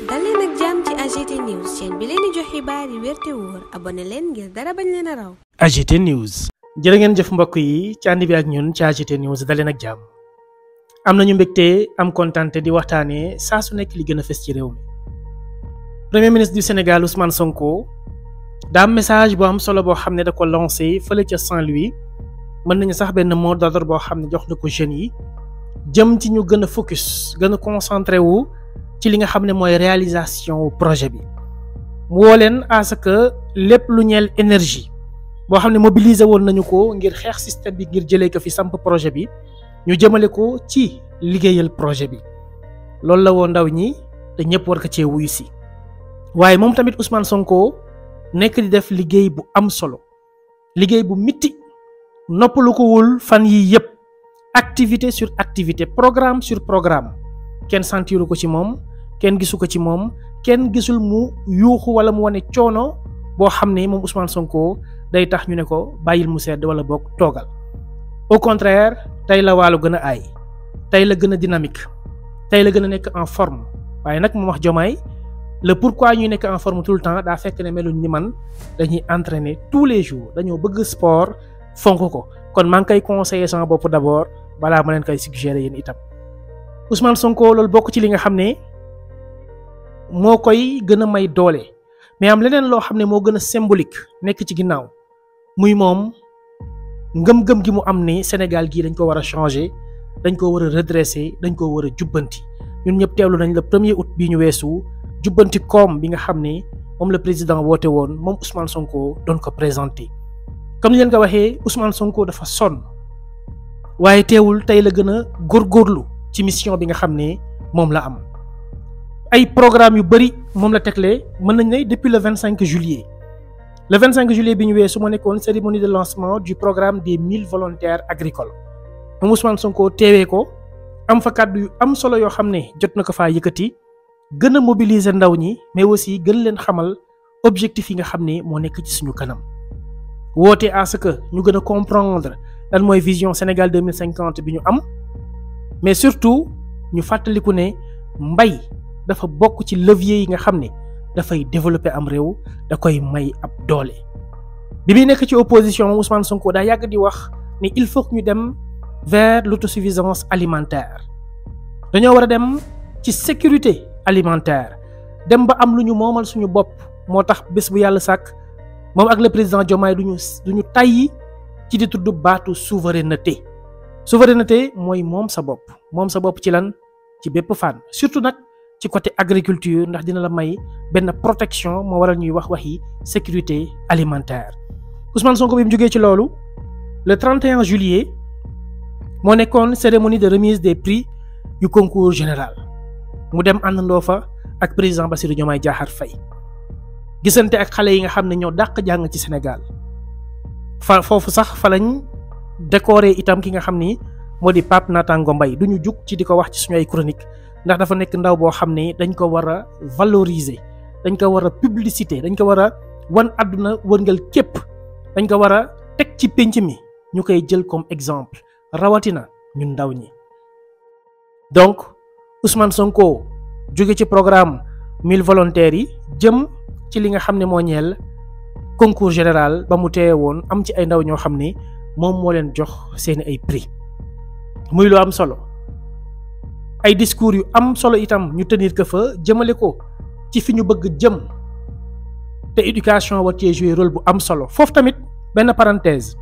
dal leen ak jàmm ci AGT News chaîne bi leen di jox xibaar yi wér te wóor abonné leen ngir dara bañ leen a raw. AGT News. jërë ngeen jëf mbokk yi ci ànd bi ak ñun ci AGT News dal leen ak jàmm. am nañu mbégte am kontante di waxtaanee saa su nekk li gën a fës ci réew mi. premier ministre du Sénégal Ousmane Sonko daa am message bu am solo boo xam ne da ko lancé fële ca Saint-Louis mën nañu sax benn mot d'ordre boo xam ne jox na ko jeunes yi jëm ci ñu gën a focus gën a concentré wu ci li nga xam ne mooy réalisation projet bi. mu woo leen à ce que lépp lu ñeel énergie boo xam ne mobiliser woon nañu ko ngir xeex système bi ngir jëlee ko fi samp projet bi ñu jëmale ko ci liggéeyal projet bi loolu la woo ndaw ñi te ñëpp war ko cee wuyu si. waaye moom tamit Ousmane Sonko nekk di def liggéey bu am solo liggéey bu mitti noppalu ko wul fan yi yëpp activité sur activité programme sur programme kenn sentiru ko ci moom kenn gisu ko ci moom kenn gisul mu yuuxu wala mu wane coono boo xam ne moom Ousmane Sonko day tax ñu ne ko bàyyil mu sedd wala boog toogal. au contraire tey la Waalo gën a aay tey la gën a dynamique tey la gën a nekk en forme waaye nag mu wax Diomaye le pourquoi ñuy nekk en forme tout le temps daa fekk ne meluñ ni man dañuy entraîner tous les jours dañoo bëgg sport fonk ko kon maa ngi koy conseiller sama bopp d'abord balaa ma leen koy suggérer yéen itam. Ousmane Sonko loolu bokk ci li nga xam ne moo koy gën a may doole mais am leneen loo xam ne moo gën a symbolique nekk ci ginnaaw muy moom ngëm-ngëm gi mu am ne Sénégal gii dañ ko war a changer dañ ko war a redresser dañ ko war a jubbanti ñun ñëpp teewlu nañ le 1er août bii ñu weesu jubbanti koom bi nga xam ne moom la président woote woon moom Ousmane Sonko doon ko présenté. comme ni leen ko waxee Ousmane Sonko dafa sonn waaye teewul tey la gën a góorgóorlu ci mission bi nga xam ne moom la am. ay programme yu bëri moom la tegle mën nañ ne depuis le 25 juillet le 25 juillet bi ñu weesu moo nekkoon cérémonie de lancement du programme des 1000 volontaires agricoles moom Ousmane Sonko teewee ko am fa kàddu yu am solo yoo xam ne jot na ko faa yëkkati gën a mobiliser ndaw ñi mais aussi gën leen xamal objectif yi nga xam ne moo nekk ci suñu kanam. woote à ce que ñu gën a comprendre lan mooy vision Sénégal 2050 bi ñu am mais surtout ñu fàttaliku ne mbay dafa bokk ci levier yi nga xam ne dafay développer am réew da koy may ab doole. bi muy nekk ci opposition Ousmane Sonko daa yàgg di wax ne il faut que ñu dem vers l'autosuffisance alimentaire dañoo war a dem ci sécurité alimentaire dem ba am lu ñu moomal suñu bopp moo tax bés bu yàlla sàkk moom ak le président Diomaye duñu tàyyi ci di tudd baatu souveraineté. souveraineté mooy moom sa bopp ci lan ci bépp fànn surtout nag ci côté agriculture ndax dina la may benn protection moo waral ñuy waxi sécurité alimentaire. Ousmane Sonko bi mu jógee ci loolu le 31 juillet moo nekkoon cérémonie de remise des prix yu concours général mu dem àndandoo fa ak président Bassirou Diomaye Diakhar Faye gisante ak xale yi nga xam ne ñoo dàq jàng ci Sénégal foofu sax fa lañ décorer itam ki nga xam ni moo di Pape Natango Mbaye du ñu jug ci di ko wax ci suñu ay chronique ndax dafa nekk ndaw boo xam ne dañ ko war a valoriser dañ ko war a publicité dañ ko war a wan àdduna wërngal képp dañ ko war a teg ci pénc mi ñu koy jël comme exemple rawatina ñun ndaw ñi. donc Ousmane Sonko jóge ci programme 1000 volontaires yi jëm ci li nga xam ne moo ñeel concours général ba mu teewe woon am ci ay ndaw ñoo xam ne moom moo leen jox seeni ay prix muy lu am solo. ay discours yu am solo itam ñu tenir ko fa jëmale ko ci fi ñu bëgg jëm te éducation war cee jouer rôle bu am solo foofu tamit benn parenthèse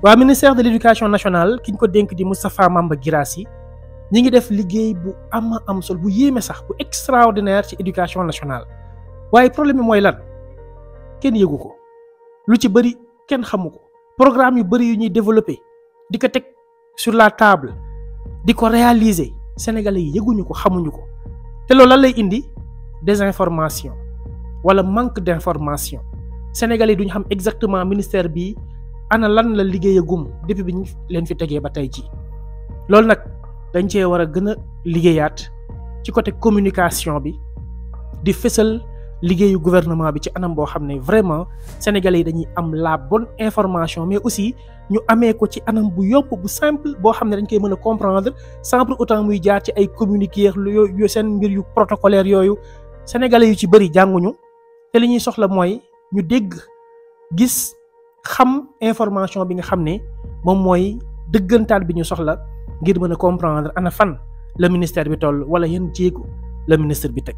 waa ministère de l'éducation nationale ki ñu ko dénk di Moustapha Mamba Guirassy ñi ngi def liggéey bu am solo bu yéeme sax bu extraordinaire ci éducation nationale waaye problème bi mooy lan kenn yëgu ko lu ci bëri kenn xamu ko programme yu bëri yu ñuy développer di ko teg sur la table di ko réaliser Sénégalais yi yëguñu ko xamuñu ko te loolu lan lay indi désinformation wala manque d'information Sénégalais yi duñu xam exactement ministère bi ana lan la liggéeyagum depuis bi ñu leen fi tegee ba tey ji loolu nag dañ cee war a gën a liggéeyaat ci côté communication bi di fësal liggéeyu gouvernement bi ci anam boo xam ne vraiment Sénégalais yi dañuy am la bonne information mais aussi ñu amee ko ci anam bu yomb bu simple boo xam ne dañ koy mën a comprendre sans pour autant muy jaar ci ay communiquer lu seen mbir yu protocolaire yooyu sénégalais yu ci bëri jànguñu te li ñuy soxla mooy ñu dégg gis xam information bi nga xam ne moom mooy dëggantaan bi ñu soxla ngir mën a comprendre ana fan le ministère bi toll wala yan jéego le ministre bi teg.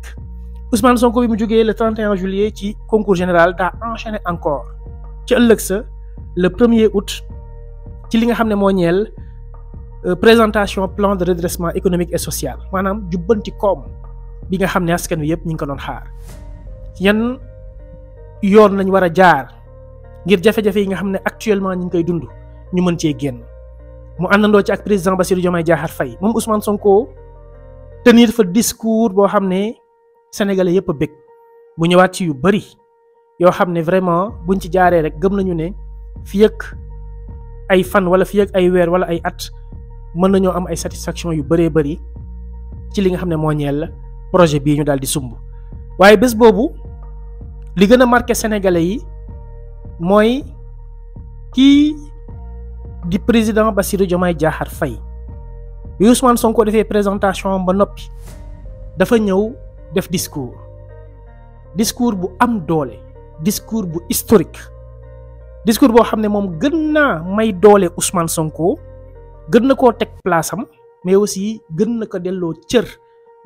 Ousmane Sonko bi mu jógee le 31 juillet ci concours général daa enchaîné encore ci ëllëg sa le 1er août ci li nga xam ne moo ñeel présentation plan de redressement économique et social maanaam jubbanti koom bi nga xam ne askan wi yëpp ñu ngi ko doon xaar yan yoon lañ war a jaar ngir jafe-jafe yi nga xam ne actuellement ñu ngi koy dund ñu mën cee génn mu àndandoo ci ak président Bassirou Diomaye Diakhar Faye moom Ousmane Sonko tenir fa discours boo xam ne sénégalais yëpp a bëgg bu ñëwaat ci yu bëri yoo xam ne vraiment buñ ci jaaree rek gëm nañu ne fii ak ay fan wala fii ak ay weer wala ay at mën nañoo am ay satisfaction yu bëree bëri ci li nga xam ne moo ñeel projet bii ñu daal di sumb waaye bés boobu li gën a marqué sénégalais yi mooy kii di président Bassirou Diomaye Diakhar Faye bi Ousmane Sonko defee présentation ba noppi dafa ñëw def discours bu am doole discours bu historique discours boo xam ne moom gën naa may doole Ousmane Sonko gën na koo teg place am mais aussi gën na ko delloo cër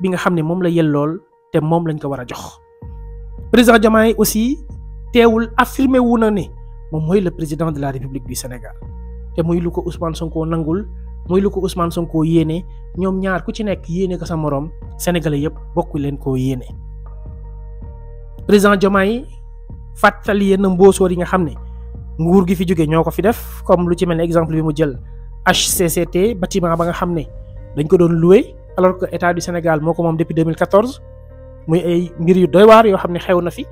bi nga xam ne moom la yellool te moom lañ ko war a jox. président Diomaye aussi teewul affirmé wu na ne moom mooy le président de la République du Sénégal te muy lu ko Ousmane Sonko nangul muy lu ko Ousmane Sonko yéene ñoom ñaar ku ci nekk yéene ko sa moroom sénégalais yëpp bokku leen koo yéene. président Diomaye fàttali yenn mbóosóor yi nga xam ne nguur gi fi jóge ñoo ko fi def comme lu ci mel ne exemple bi mu jël HCCT bâtiment ba nga xam ne dañ ko doon loué alors que état du Sénégal moo ko moom depuis 2014 muy ay mbir yu doy waar yoo xam ne xew na fi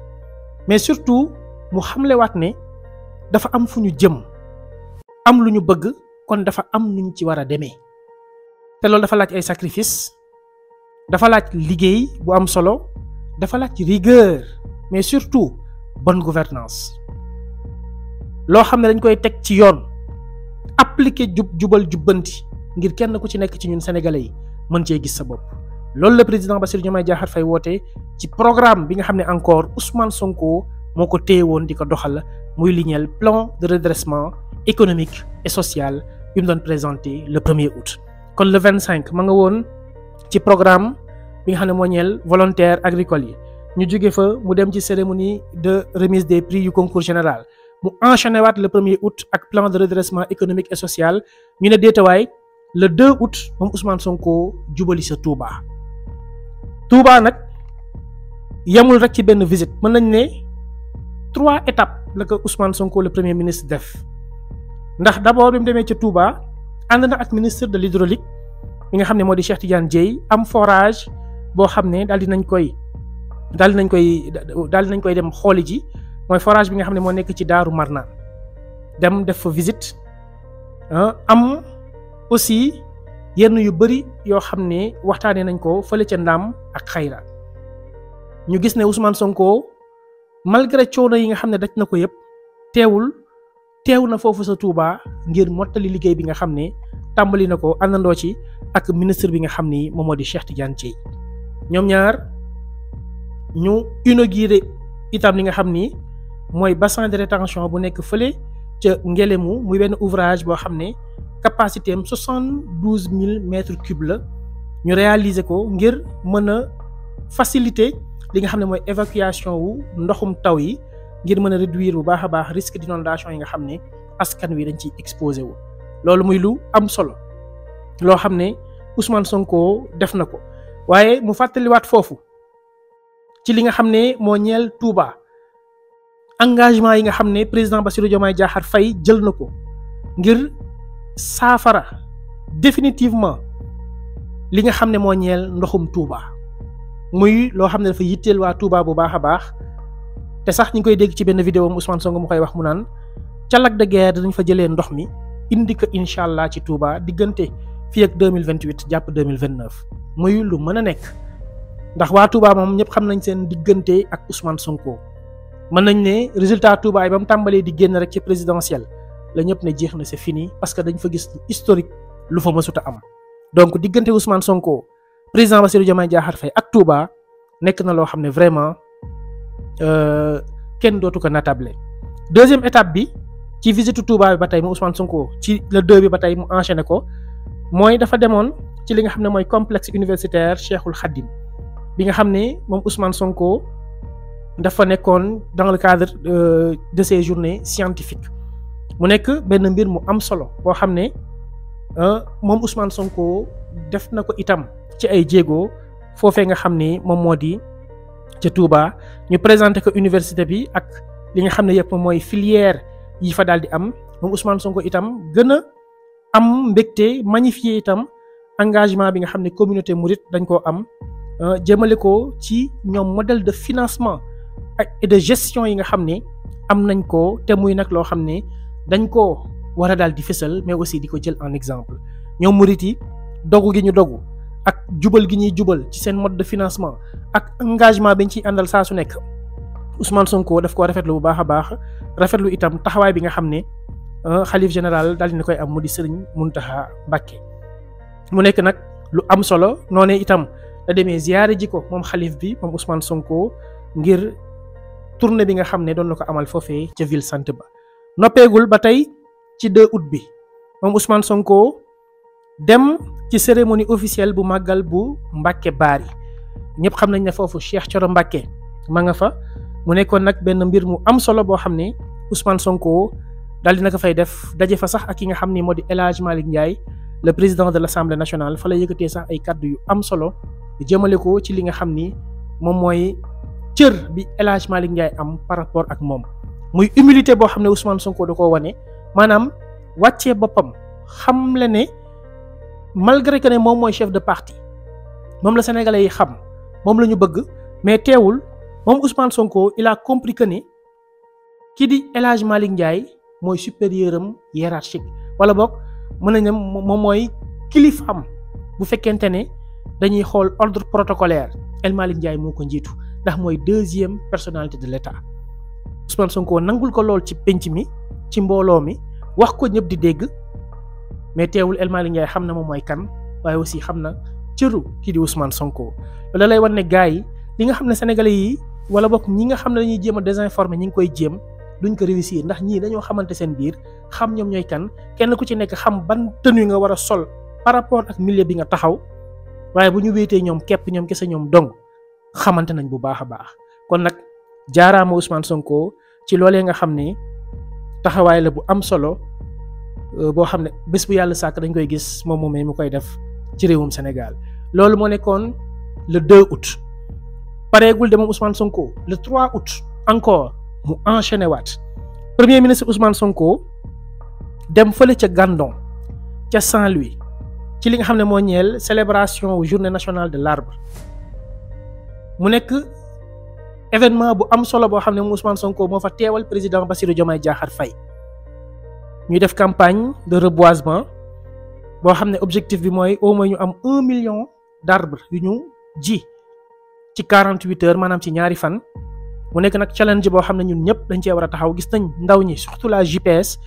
mais surtout mu xamlewaat ne dafa am fu ñu jëm am lu ñu bëgg kon dafa am nu ñu ci war a demee te loolu dafa laaj ay sacrifice dafa laaj liggéey bu am solo dafa laaj rigueur mais surtout bonne gouvernance loo xam ne dañ koy teg ci yoon appliquer jubal jubbanti ngir kenn ku ci nekk ci ñun sénégalais yi mën cee gis sa bopp loolu la président Bassirou Diomaye Diakhar Faye woote ci programme bi nga xam ne encore Ousmane Sonko moo ko téye woon di ko doxal muy li ñeel plan de redressement économique et social bi mu doon présenté le 1er août. kon le 25 ma nga woon ci programme bi nga xam ne moo ñeel volontaire agricole yi ñu jóge fa mu dem ci cérémonie de remise des prix yu concours général mu enchaîné waat le 1er août ak plan de redressement économique et social ñu ne déetawaay le 2 août moom Ousmane Sonko jubali sa Touba. Touba nag yemul rek ci benn visite mën nañ ne 3 étapes la ko Ousmane Sonko le premier ministre def ndax d'abord bi mu demee ca Touba ànd na ak ministre de l'hydraulique bi nga xam ne moo di Cheikh Tidiane Dièye am forage boo xam ne daal di nañ koy dem xooli ji mooy forage bi nga xam ne moo nekk ci Daaru Marnaan dem def fa visite am aussi yenn yu bëri yoo xam ne waxtaanee nañ ko fële ca Ndaam ak Xayra ñu gis ne Ousmane Sonko malgré coono yi nga xam ne daj na ko yëpp teew na foofu sa Touba ngir mottali liggéey bi nga xam ne tàmbali na ko àndandoo ci ak ministre bi nga xam ni moom moo di Cheikh Tidiane Dièye ñoom ñaar ñu inauguré itam li nga xam ni mooy bassin de rétention bu nekk fële ca Ngélémou muy benn ouvrage boo xam ne capacité am 72 000 mètres cubes la ñu réaliser ko ngir mën a faciliter li nga xam ne mooy évacuation wu ndoxum taw yi ngir mën a réduire bu baax a baax risque d'inondation yi nga xam ne askan wi dañ ciy exposé wu. loolu muy lu am solo loo xam ne Ousmane Sonko def na ko waaye mu fàttaliwaat foofu ci li nga xam ne moo ñeel Touba engagement yi nga xam ne président Bassirou Diomaye Diakhar Faye jël na ko ngir saafara définitivement li nga xam ne moo ñeel ndoxum Touba muy loo xam ne dafa yitteel waa Touba bu baax a baax te sax ñu ngi koy dégg ci benn vidéo am Ousmane Sonko mu koy wax mu naan ca Lac de Guiers dañ fa jëlee ndox mi indi ko incha allah ci Touba diggante fii ak 2028 jàpp 2029 muy lu mën a nekk ndax waa Touba moom ñëpp xam nañ seen diggante ak Ousmane Sonko mën nañ ne résultat Touba yi ba mu tàmbalee di génn rek ci présidentielle la ñëpp ne jeex na c'est fini parce que dañ fa gis historique lu fa mësut a am donc diggante Ousmane Sonko président Bassirou Diomaye Diakhar Faye ak Touba nekk na loo xam ne vraiment kenn dootu ko natable. Deuxième étape bi ci visite Touba bi ba tey mu Ousmane Sonko ci le 2 bi ba tey mu enchaîné ko mooy dafa demoon ci li nga xam ne mooy complexe universitaire Cheikhul Khadim bi nga xam ne moom Ousmane Sonko dafa nekkoon dans le cadre de ces journées scientifiques mu nekk benn mbir mu am solo boo xam ne moom Ousmane Sonko def na ko itam ci ay jéego foofee nga xam ne moom moo di ca Touba ñu présenté ko université bi ak li nga xam ne yëpp mooy filière yi fa daal di am moom Ousmane Sonko itam gën a am mbégte magnifier itam engagement bi nga xam ne communauté mouride dañ koo am jëmale ko ci ñoom modèle de financement et de gestion yi nga xam ne am nañ ko te muy nag loo xam ne dañ koo war a daal di fësal mais aussi di ko jël en exemple ñoom murit yi dogu gi ñu dogu ak jubal gi ñuy jubal ci seen mode de financement ak engagement bi ñu ciy àndal saa su nekk Ousmane Sonko daf koo rafetlu bu baax a baax rafetlu itam taxawaay bi nga xam ne xalif général daal dina koy am mu di Serigne Mountakha Mbacké mu nekk nag lu am solo noonee itam da demee ziyaare ji ko moom xalif bi moom Ousmane Sonko ngir tournée bi nga xam ne doon na ko amal foofee ca ville sainte ba noppeegul ba tey ci 2 août bi moom Ousmane Sonko dem ci cérémonie officielle bu màggal bu Mbacké Bari ñëpp xam nañ ne foofu Cheikh Thioro Mbacké ma nga fa mu nekkoon nag benn mbir mu am solo boo xam ne Ousmane Sonko daal dina ko fay def daje fa sax ak ki nga xam ni moo di El Hadj Malick Ndiaye le président de l'Assemblée nationale fa la yëkkatee sax ay kaddu yu am solo jëmale ko ci li nga xam ni moom mooy cër bi El Hadj Malick Ndiaye am par rapport ak moom muy humilité boo xam ne Ousmane Sonko da koo wane maanaam wàccee boppam xam le ne malgré que ne moom mooy chef de parti moom la sénégalais yi xam moom la ñu bëgg mais teewul moom Ousmane Sonko il a compris que ne ki di El Hadj Malick Ndiaye mooy supérieur am hiérarchique wala boog mën nañ ne moom mooy kilifaam bu fekkente ne dañuy xool ordre protocolaire El Malick Ndiaye moo ko njiitu ndax mooy 2e personnalité de l'État Ousmane Sonko nangul ko lool ci penc mi ci mbooloo mi wax ko ñëpp di dégg mais teewul El Malick Ndiaye xam na moom mooy kan waaye aussi xam na cëru kii di Ousmane Sonko loolu lay wan ne gars yi li nga xam ne sénégalais yi wala boog ñi nga xam ne dañuy jéem a désinformer ñi ngi koy jéem duñ ko réussir ndax ñii dañoo xamante seen biir xam ñoom ñooy kan kenn ku ci nekk xam ban tenue nga war a sol par rapport ak milieu bi nga taxaw waaye bu ñu wéetee ñoom képp ñoom kese ñoom dong xamante nañ bu baax a baax kon nag jaaraama Ousmane Sonko ci loolee nga xam ne taxawaay la bu am solo boo xam ne bés bu yàlla sàkk dañ koy gis moom moomee mu koy def ci réewum Sénégal loolu moo nekkoon le 2 août pareegul de moom Ousmane Sonko le 3 août encore mu enchaîné waat premier ministre Ousmane Sonko dem fële ca Gandon ca Saint-Louis ci li nga xam ne moo ñeel célébration journée nationale de l'arbre mu nekk événement bu am solo boo xam ne moom Ousmane Sonko moo fa teewal président Bassirou Diomaye Diakhar Faye ñuy def campagne de reboisement boo xam ne objectif bi mooy au moins ñu am 1 million d'arbres yu ñu ji ci 48 heures maanaam ci ñaari fan mu nekk nag challenge boo xam ne ñun ñëpp dañ cee war a taxaw gis nañ ndaw ñi surtout la JPS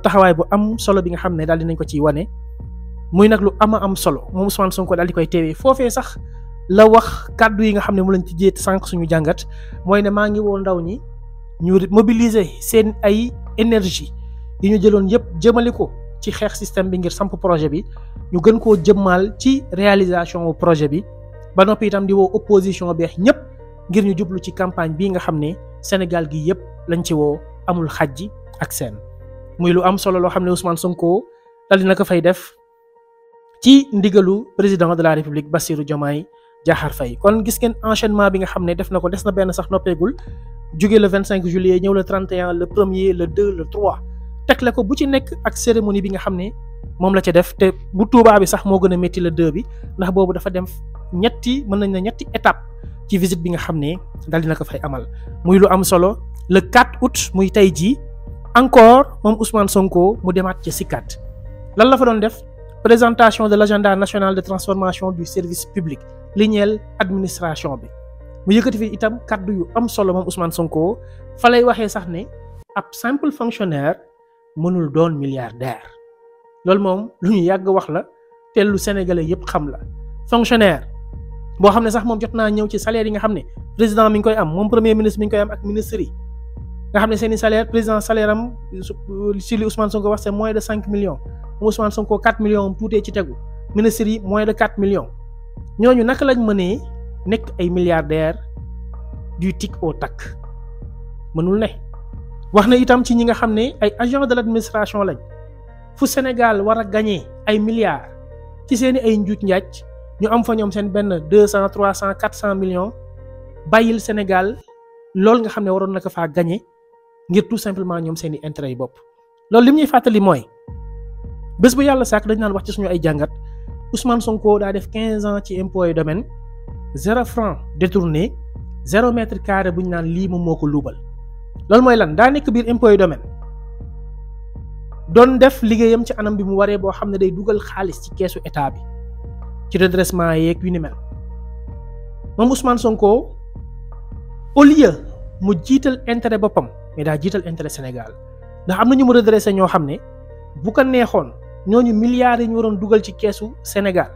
taxawaay bu am solo bi nga xam ne daal dinañ ko ciy wane muy nag lu am solo moom Ousmane Sonko daal di koy teewee foofee sax la wax kàddu yi nga xam ne mu lañ ci jéet sànq suñu jàngat mooy ne maa ngi woo ndaw ñi ñu mobiliser seen ay énergie yi ñu jëloon yëpp jëmale ko ci xeex système bi ngir samp projet bi ñu gën koo jëmmal ci réalisation projet bi ba noppi itam di woo opposition beex ñëpp ngir ñu jublu ci campagne bii nga xam ne Sénégal gi yëpp lañ ci woo amul xajji ak seen muy lu am solo loo xam ne Ousmane Sonko dal dina ko fay def ci ndigalu président de la République Bassirou Diomaye Diakhar Faye kon gis ngeen enchaînement bi nga xam ne def na ko des na benn sax noppeegul jóge le 25 juillet ñëw le 31 le 1er le 2 le 3 tegle ko bu ci nekk ak cérémonie bi nga xam ne moom la ca def te bu Touba bi sax moo gën a métti le 2 bi ndax boobu dafa dem ñetti étape ci visite bi nga xam ne daal dina ko fay amal muy lu am solo le 4 août muy tey jii encore moom Ousmane Sonko mu demaat ca Sicap lan la fa doon def présentation de l'agenda national de transformation du service public li ñeel administration bi mu yëkkati fi itam kaddu yu am solo moom Ousmane Sonko fa lay waxee sax ne ab simple fonctionnaire mënul doon milliardaire loolu moom lu ñu yàgg wax la te lu sénégalais yëpp xam la fonctionnaire boo xam ne sax moom jot naa ñëw ci salaire yi nga xam ne président mi ngi koy am moom premier ministre mi ngi koy am ak ministre yi nga xam ne seeni salaire président salaire am si li Ousmane Sonko wax c'est moins de 5 millions moom Ousmane Sonko 4 millions am tuutee ci tegu ministre yi moins de 4 millions ñooñu naka lañ mënee nekk ay milliardaires du tic au tac mënul ne. wax na itam ci ñi nga xam ne ay agents de l'administration lañ fu Sénégal war a gagner ay milliards ci seeni ay njuuj njaaj ñu am fa ñoom seen benn 200 300 400 millions bàyyil Sénégal loolu nga xam ne waroon na ko faa gagner ngir tout simplement ñoom seeni intérêt yi bopp. loolu li ñuy fàttali mooy bés bu yàlla sàkk dañ naan wax ci suñu ay jàngat Ousmane Sonko daa def 15 ans ci impôts et domaines 0 franc détourné 0 mètre carré bu ñu naan lii moom moo ko luubal. loolu mooy lan daa nekk biir impôts et domaines doon def liggéeyam ci anam bi mu waree boo xam ne day dugal xaalis ci keesu état bi ci redressement yeeg yu ni mel moom Ousmane Sonko au lieu mu jiital intérêt boppam mais daa jiital intérêt Sénégal ndax am na ñu mu redressé ñoo xam ne bu ko neexoon ñooñu milliards yi ñu waroon dugal ci keesu Sénégal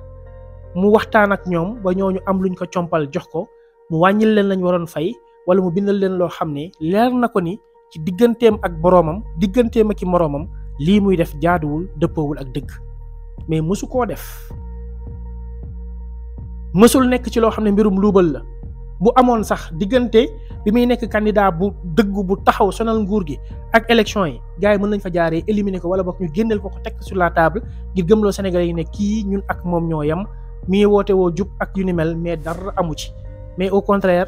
mu waxtaan ak ñoom ba ñooñu am luñ ko compal jox ko mu wàññil leen lañ waroon fay. wala mu bindal leen loo xam ne leer na ko ni ci digganteem ak boroomam digganteem ak i moroomam lii muy def jaaduwul dëppoowul ak dëgg mais mësu koo def mësul nekk ci loo xam ne mbirum luubal la bu amoon sax diggante bi muy nekk candidat bu dëgg bu taxaw sonal nguur gi ak élection yi gars yi mën nañ fa jaaree éliminer ko wala boog ñu génneel ko teg sur la table ngir gëmloo Sénégalais yi ne kii ñun ak moom ñoo yem mi woote woo jub ak yu ni mel mais dara amu ci mais au contraire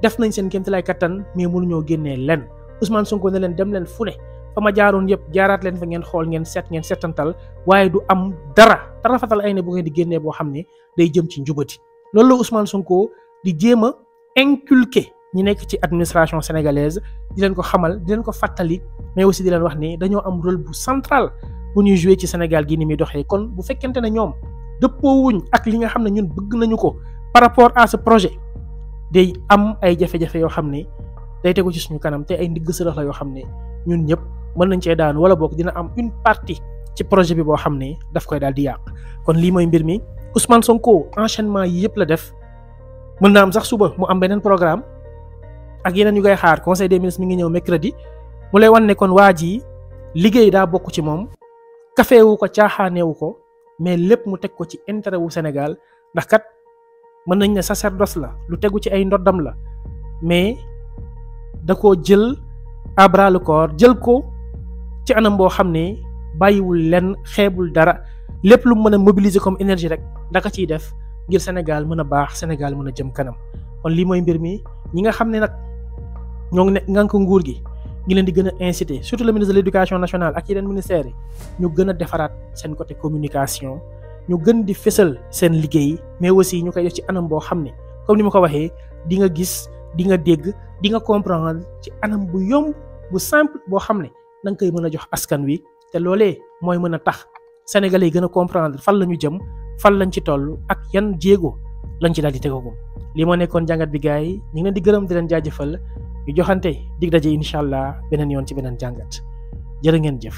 def nañ seen kéemtalaay kattan mais mënuñoo génnee lenn Ousmane Sonko ne leen dem leen fu ne fa ma jaaroon yëpp jaaraat leen fa ngeen xool ngeen seetantal waaye du am dara tarafatal ay ne bu ngeen di génnee boo xam ne day jëm ci njubati loolu la Ousmane Sonko di jéem a inculquer ñi nekk ci administration sénégalaise di leen ko xamal di leen ko fàttali mais aussi di leen wax ne dañoo am rôle bu central bu ñuy jouer ci Sénégal gi ni muy doxee kon bu fekkente ne ñoom dëppoowuñ ak li nga xam ne ñun bëgg nañu ko par rapport à ce projet day am ay jafe-jafe yoo xam ne day tegu ci suñu kanam te ay ndigg sërëx la yoo xam ne ñun ñëpp mën nañ cee daan wala boog dina am une partie ci projet bi boo xam ne daf koy daal di yàq kon lii mooy mbir mi Ousmane Sonko enchaînement yi yëpp la def mën na am sax suba mu am beneen programme ak yeneen yu koy xaar conseil des ministres mi ngi ñëw mercredi mu lay wan ne kon waa ji liggéey daa bokk ci moom kafeewu ko caaxaaneewu ko mais lépp mu teg ko ci intérêt wu Sénégal ndax kat mën nañ ne sacerdoce la lu tegu ci ay ndoddam la mais da koo jël à bras le corps jël ko ci anam boo xam ne bàyyiwul lenn xeebul dara lépp lu mën a mobiliser comme énergie rek daka ciy def ngir Sénégal mën a baax Sénégal mën a jëm kanam kon lii mooy mbir mi ñi nga xam ne nag ñoo ngi ne ngànk nguur gi ngi leen di gën a inciter surtout le ministre de l'éducation nationale ak yeneen ministères yi ñu gën a defaraat seen côté communication ñu gën di fësal seen liggéey mais aussi ñu koy def ci anam boo xam ne comme ni ma ko waxee di nga gis di nga dégg di nga comprendre ci anam bu yomb bu simple boo xam ne da nga koy mën a jox askan wi te loolee mooy mën a tax sénégalais yi gën a comprendre fan la ñu jëm fan lañ ci toll ak yan jéego lañ ci daal di tegagum lii moo nekkoon jàngat bi gars yi ñu ngi leen di gërëm di leen jaajëfal ñu joxante dig daje incha allah beneen yoon ci beneen jàngat jërë ngeen jëf.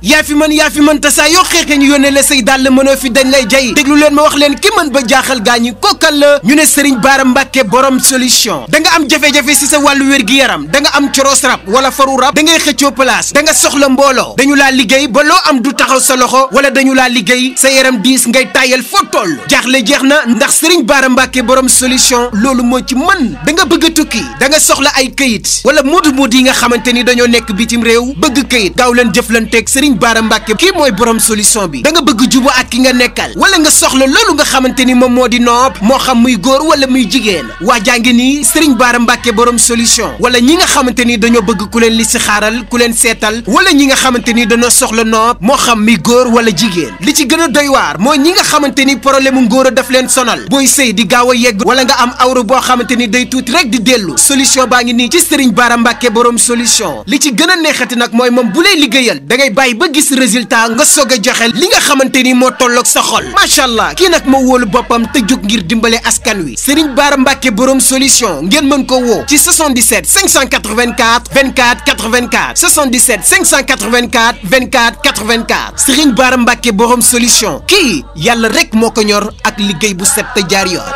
yaa fi mën te saa yoo xeexee ñu yónnee la say dàll mënoo fi dañ lay jay déglu leen ma wax leen ki mën ba jaaxal gaa ñi kookal la ñu ne Serigne Bara Mbacké borom solution da nga am jafe-jafe si sa wàllu wér-gi-yaram da nga am coros rab wala faru rab da ngay xëccoo place da nga soxla mbooloo dañu laa liggéey ba loo am du taxaw sa loxo wala dañu laa liggéey sa yaram diis ngay tàyyal foo toll jaaxle jeex na ndax Serigne Bara Mbacké borom solution loolu moo ci mën da nga bëgg a tukki da nga soxla ay këyit wala moodu yi nga xamante ni dañoo nekk bitim réew bëgg këyit gaaw leen jëflanteeg Serigne Bara Mbacké kii mooy borom solution bi da nga bëgg jubo ak ki nga nekkal wala nga soxla loolu nga xamante ni moom moo di nopp moo xam muy góor wala muy jigéen waa jàngi nii Serigne Bara Mbacké borom solution wala ñi nga xamante ni dañoo bëgg ku leen li si xaaral ku leen seetal wala ñi nga xamante ni dañoo soxla nopp moo xam muy góor wala jigéen li ci gën a doy waar mooy ñi nga xamante ni problème mu ngóor a daf leen sonal booy sëy di gaaw a yegg wala nga am awra boo xamante ni day tuuti rek di dellu solution baa ngi nii ci Serigne Bara Mbacké borom solution li ci gën a neexati nag mooy moom maanaam bu lay liggéeyal da ngay bàyyi ba gis résultat nga soog a joxe li nga xamante ni moo tolloog sa xol macha allah kii nag moo wóolu boppam te jóg ngir dimbale askan wi Serigne Bara Mbacké borom solution ngeen mën ko woo ci 77 584 24 84 77 584 24 84 Serigne Bara Mbacké borom solution kii yàlla rek moo ko ñor ak liggéey bu set te jaar yoon.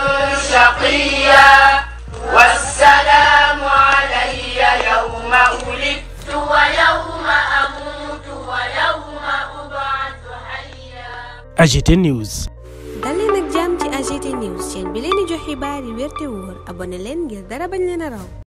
Wassalaamu alayya yawma wulidtu wa yawma amuutu wa yawma ub'athu hayya. AGT News. dal leen ak jàmm ci AGT News chaîne bi leen di jox xibaar yi wér te wóor abonné leen ngir dara bañ leen a raw.